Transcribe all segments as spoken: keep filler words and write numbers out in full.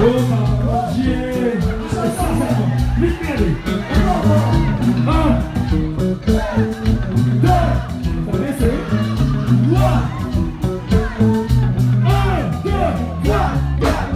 Oh, papa Bondye. Se sa sèlman. Vit, ale. An. De. Sa bese, wi. Twa. An, de, twa, kat.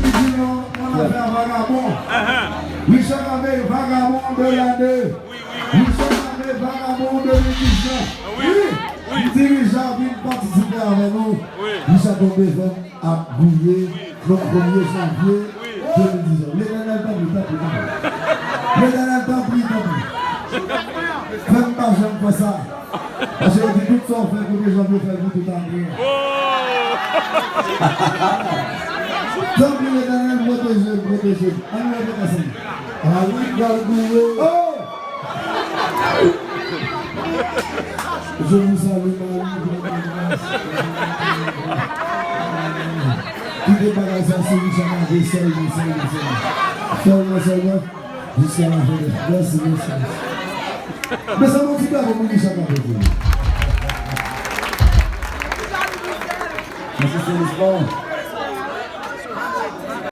Di nou, on afè vagabon. Richard Cavé, vagabon de lane. Richard Cavé, vagabon de mil diznèf. Wi, dirijan vin patisipe avè nou. Richard Cavé fè m ap gouye nan premye janvye de mil diznèf. Letènèl, tanpri, tanpri, tanpri. Letènèl, tanpri, tanpri. Fè m pa janm fè sa. Paske yo di tout sa w fè kote janvye fè l pou tout ane. Tanpri, Letènèl, pwoteje m, pwoteje m. Ann repete ansanm. Ann pral gouye. Oh! Je vous salue, Marie, pleine de grâce. Kite bagay sa sou Richard Cavé sèlman, sèlman, sèlman. Sèlman, sèlman. Jiska lafen. Mèsi, mèsi, mèsi. Mezanmi, yon ti bravo pou Richard Cavé. Mèsi, se respè.